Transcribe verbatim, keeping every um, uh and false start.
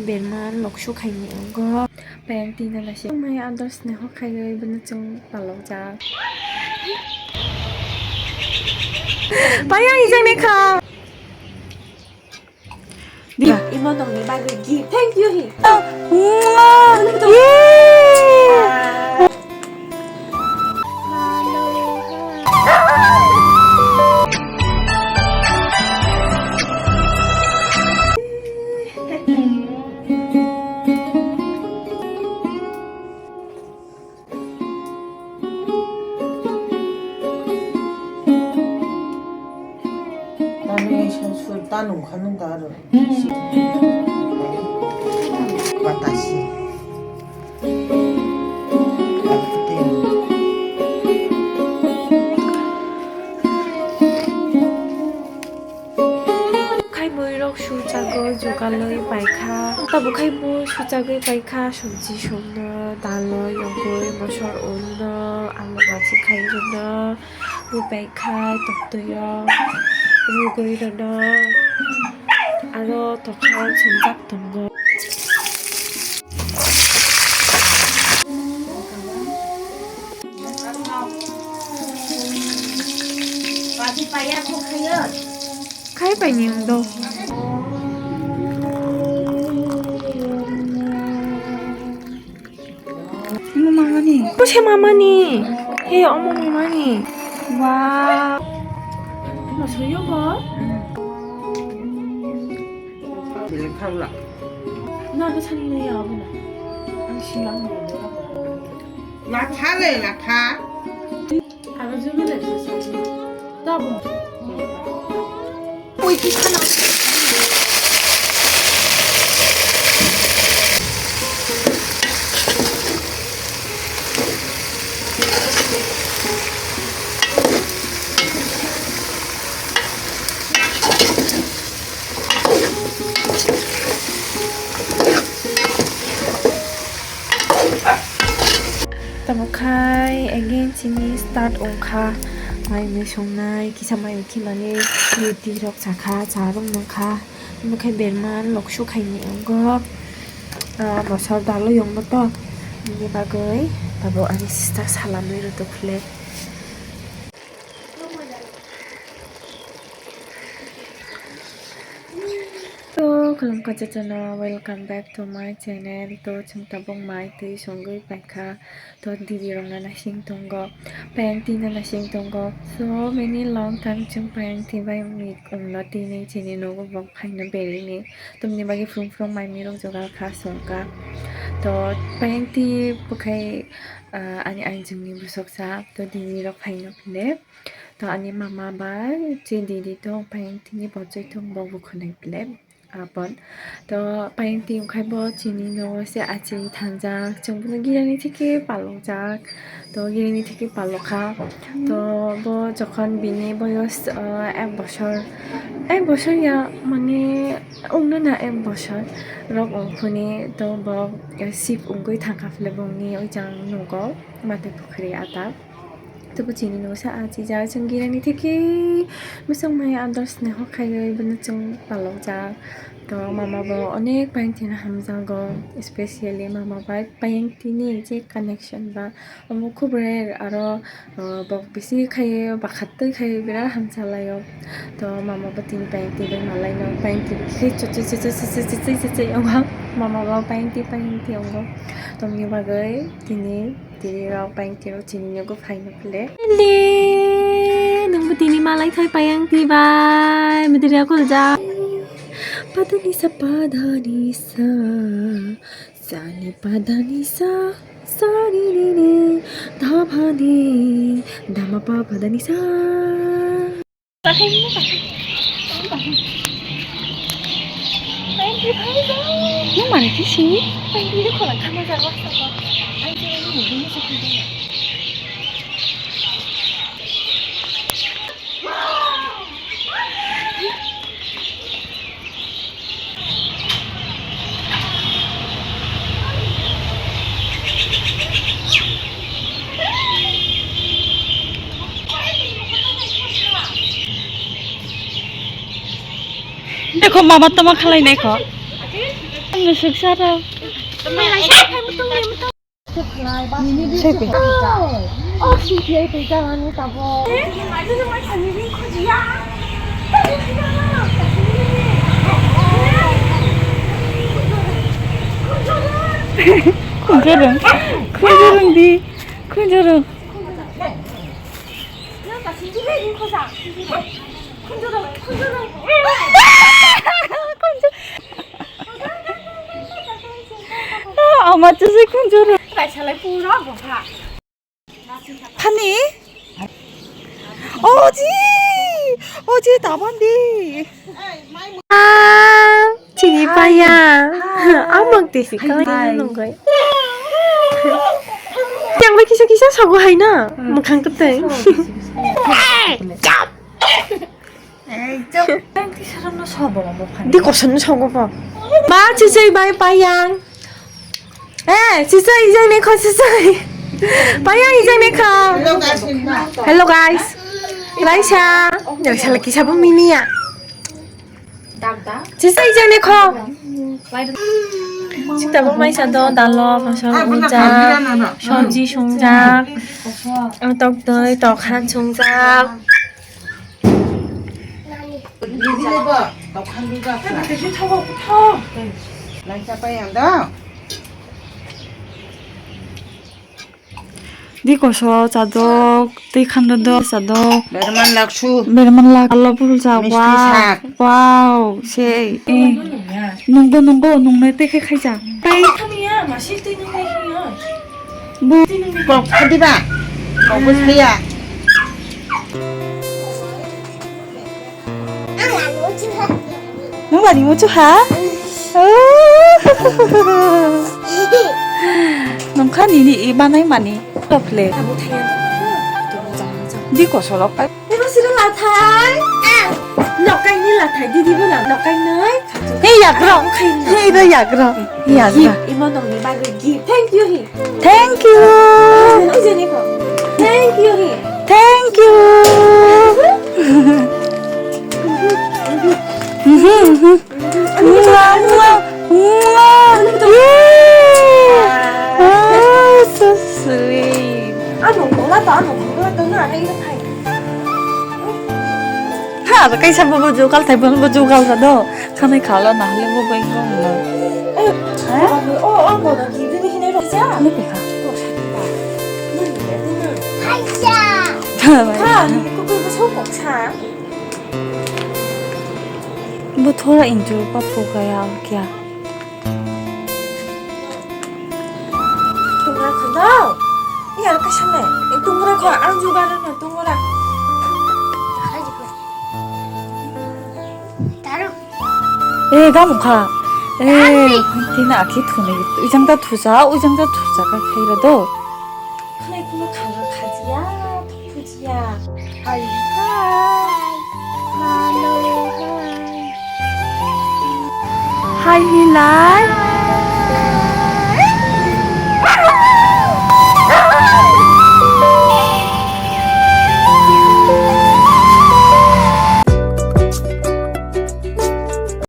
Berma loksu khaini wngo. Payang twi nana se. Mai ador sneho khaiwi bono chwng palokjak. Payang ijang ni kha. Dia, imo nongni bagwi gift. Thank you hi. Oh, mwah. Yay. Tamo sensor ta nung kha nung ta aro. Batasi. Khai bwrwirok suchagwi jugalwi paikha. Tabuk khai bo suchagwi paikha, sobji songno, dalo yogwi, mosor unno, alu bhaji khai rwno, bo paikha, toktwirok rwgwi rwno, aro tokha chumjak tongo. Khai paini wngdo. Omo mamani. Kuse mamani. He, omo mamani. Wow. Masoyo bo. Belek khaula. Na, bwsani nai ya, abuna. Ang siya ang nai. Latha le, latha. Aro julu le, sa, sa. Tabung. Oi, ki khana. Tamo khai again chini start wngkha mai mui songnai, kisa mai mui khimani ruti rok chakha, cha rok nungkha, omo khe berma loksu khaini wngkha, ah, mosor dalwi wngkha to, bini bagwi tabuk ani sister salamwi rwtokhle. To, khulumkha jotono, welcome back to my channel. To, chwng tabuk mai twi songwi paikha. To, didi rokno nasing tongo, payang twi no nasing tongo. So many long time chwng payang twi bai wngno tini chini nogo bok phaino berini. Tamni bagwi phung phung mai mirok jogal kha songkha. To, payang twi bwkhai, ah, ani ainjwngni bwswksa. To, didi rok phaino phile. To ani mama bai chini didi tong payang tini bo choi tong bo bo khwnai bile apon. To payang tini khai bo chini nogo se achi thangjak, chwng bono girani theke palokjak. To girani theke palokha. To bo jokhon bini boyos, ah, ek bosor, ek bosor ya mane wngno na ek bosor rok wngphuni to bo, eh, sip wngwi thangkha phile bongni oijang nogo. Mate pukhri ata. Tebo chini no sa achi ja chwng girani theke bwswk mai ador sneho khaiwi bono chwng palokjak. To mama bo onek payang tini hamjago, especially mama bai payang tini je connection ba omo khub rare, aro, uh, bok bisi khai bakhatwi khai birat hamjalaio. To mama bo tini payang tini bai malaino payang tini khai chuchwi chuchwi chuchwi chuchwi chuchwi wngo. Mama bo payang tini payang tini wngo. Tongni bagwi tini Tini rok payang twi rok chini nogo phaino phle. Le, nungbo tini malai thai payang twi bai, mudri akol ja. Padani sa, padani sa, sani padani sa, sani ni ni, dhabani, dama pa padani sa. Nung mani tisi? Dekho, mama toma khalai naikho. Ang suksa rok. Seipi. Khunjurung, khunjurung di, khunjurung. Ama chisi khunjurung. Thani? Oji! Oji, tabandi. Ah, chini paya. Amang tisi kau nunggai. Yang bai kisa kisa sogo hai na. Mukhang keteng. Di koson no sogo bo. Ma chisai bai payang. Eh, chisai ijang ne kho chisai. Payang ijang ne kho. Hello guys. Hello guys. Laisa. Laisa lagi sabo minia. Chisai ijang ne kho. Sita bo maisa do dalo masala ujak, sabji sungjak, tok doi tokhan sungjak. Di koso chadok, tei khando do chadok. Berman laksu. Berman lak, alo bul ja, misti wow, sak. Wow, sei. Eh. Nunggo, nunggo, nungnai tei khe khaija. Tei. Kok phadiba. Kok bo saya. Nung bani muchu ha? Nungkha nini i banai mani. Tople. Di kosolok. Ibo siro lathai. Nokai ni lathai, didi bo la. Nokai noi. Hei, yagrok. Hei, do yagrok. Yagrok. Gift, imo nokni bagwi gift. Thank you, hi. Thank you. Oi, jeni ko. Thank you, hi. Thank you. Mwah, mwah, mwah. Yay. Oh, so sweet. Ano, wala to, ano, wala to, na, na, na, na. Ha, abo kaisa bo bo jugal thai, bo bo jugal sa do. Khanai khala na hale bo bai gong na. Eh, ha? O, o, bo na ki bini hine ro ja. Ni pe kha. Ha, ni ko ko ko so ko sa. Bo thoda injur pa pho kaya kya. Tungra khandao. Iya, kaisa me. Tungra kho, ang jugar no tungra. Taru. Eh, gam kha. Eh, tina akhi thuni. Ujang ta thusa, ujang ta thusa ka khaira do. Khlai kuno khala khajiya, thujiya. Hai, hai. Hello, hai. Hai, Nilai.